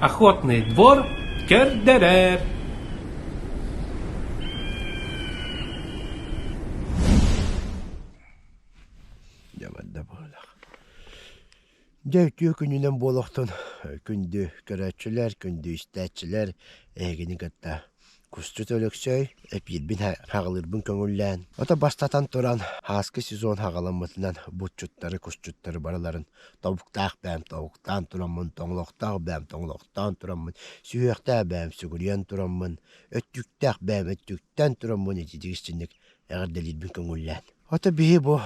Охотный двор көрдөрөр. Дьэ үтүө күнүнэн буолуохтун күндү көрөөччүлэр, күндү истээччилэр эһигини кытта Кусчут Өлөксөй эпиирбин хаҕылыырбын көҥүллээн, ото бастатан туран ааскы сезон хаҕаламмытынан бутчуттары, кусчуттары барыларын тобуктаах бэйэм тобуктаан тураммын, тоҥолохтоох бэйэм тоҥолохтоон тураммын, сүһүөхтээх бэйэм сүгүрүйэн тураммын, өттүктээх бэйэм өттүктэн тураммын ититик истинник эҕэрдэлиирбин көҥүллээн. Ото биһи бу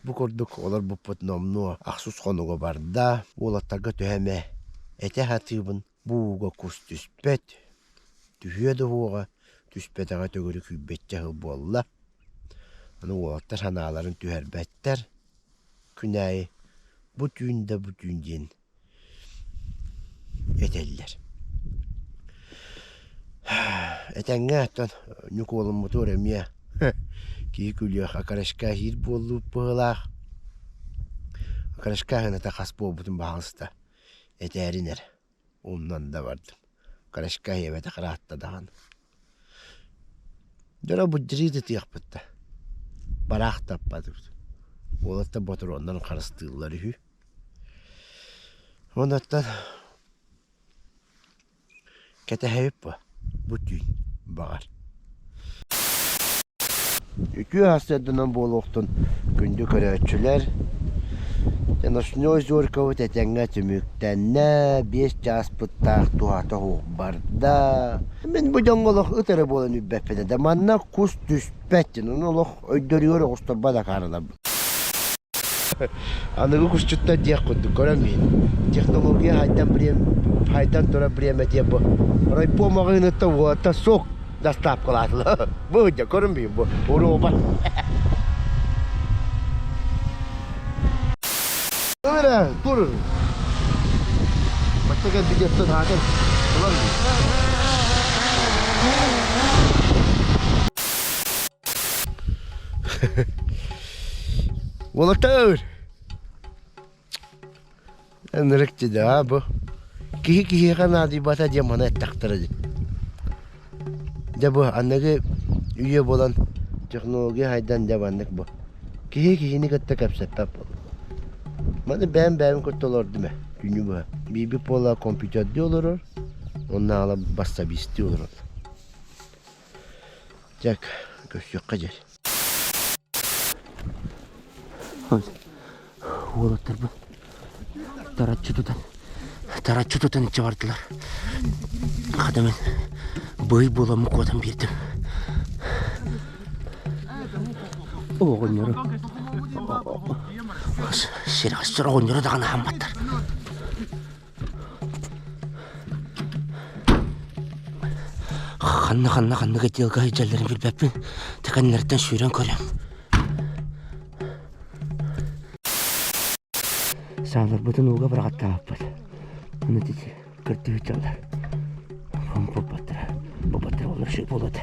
бу курдук олорбуппут номнуо ахсыс хонуга барда. Уолаттарга төһө эмэ этэ сатыыбын. Бу ууга кус түспэт, түһүө да уоҕа, түспэтэҕэ төгүрүк күүрбэччэ сыл буолла. Аны уолаттар санааларын түһэрбэттэр. Күн аайы бу түүн да бу түүн диэн этэллэр. Этэҥҥэ оттон Ньукуолуммутугар эмиэ киһи күлүөх окорочка иһиир буоллубут быһыылаах. Окорочка аһыната хас буолбутун баҕалыста этээрин эрэ умнан да бардым. Окорочка иһиэбэтэх ыраатта даҕаны. Дьоно буддьарыы ытыахпыт да бараахтаппатыбыт. Уолаттар ботуруоннарын харыстыыллар үһү. Онуттан кэтэһэбит бу, бу түүн баҕар. Үтүө сарсыарданан буолуохтун күндү көрөөччүлэр! Ночной Зорькабыт этэҥҥэ түмүктэннэ, 5 чааспыттаах туһата суох барда. Мин бу дьоҥҥо олох ыт эрэ буолан үрбэппин да манна кус түспэт диэн, ону олох өйдөрүгэр оҕустарбат акаарыларбыт. Аныгы кусчуттар диэх курдук көрөн миин. Технология хайдан хайдан турар бириэмэтиэ бу. Райпо маҕаһыыныттан уолаттар сок доставкалаатылар. Бу дьэ көрөн миин бу уруоба. Эрэ тур. Бачча кэлбит хаатын. Ылан Уолаттар! Ынырык дии бу. Киһи киһиэхэ наадыйбата диэн маны эттэхтэрэ дии. Дьэ бу аныгы үйэ буолан технология хайдан дьэ маннык бу. Киһи киһини кытта кэпсэппэт буолла. Маны бэйэм бэйэм кытта олордум ээ күнү быһа. Биирбит буола компьютердыы олорор, оннааҕыла бассабиистыы олорор. Дьэ, көрсүөххэ дьэ. Уолаттарбын тараччы тутан, тараччы тутан иччэ бардылар. Хата мин быый буоламмын куотан биэрдим. Оҕонньору сирэҕэстэр оҕонньору даҕаны аһамматтар. Ханна-ханна ханнык отделга сылдьалларын билбэппин, тэкэннэриттэн сүүрэн көрүөм. Сааларбытын ууга быраҕаттаабаппыт. Аны ити кырдьыгы дьаллар. Буппаттара, буппаттара олор ши буолуо этэ.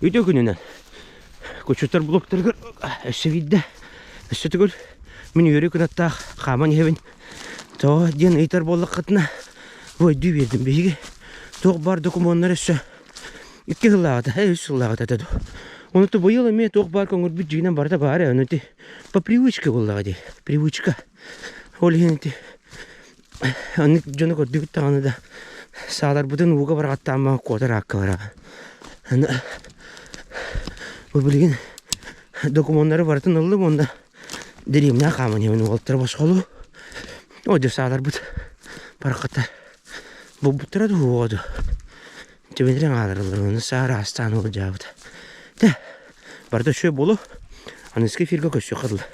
Үтүө күнүнэн кучутар блоктарыгар өссө биирдэ өссө төгүл мин үөрүү кынаттаах хааман иһэбин. Тоҕо диэн ыйытар буоллаххытына бу өйдүү биэрдим. Биһиги туох баар докумуоннар өссө икки сыллааҕыта, үс сыллааҕыта этэ дуо. Ону то быйыл эмиэ туох баар көҥүрбүт дьиҥинэн барыта баар ээ. Ону ити по привычке буоллаҕа дии. Привычка. Ол иһин ити Оннук дьону көрдүбүт даҕаны да сааларбытын ууга быраҕаттааммаҕа куотар аакка бараҕа. Аны бу билигин докумуоннары барытын ыллым уонна дэриэбинэҕэ хааман иһэбин уолаттары босхолуу. О дьэ сааларбыт бараххата булбуттара дуу уоҕа дуу. Түбэлэрин ааларыллар уонна саара аастаан уолдьаабыта. Тэ барыта үчүгэй буолуо. Аныгыскы эфиргэ көрсүөххэ дылы.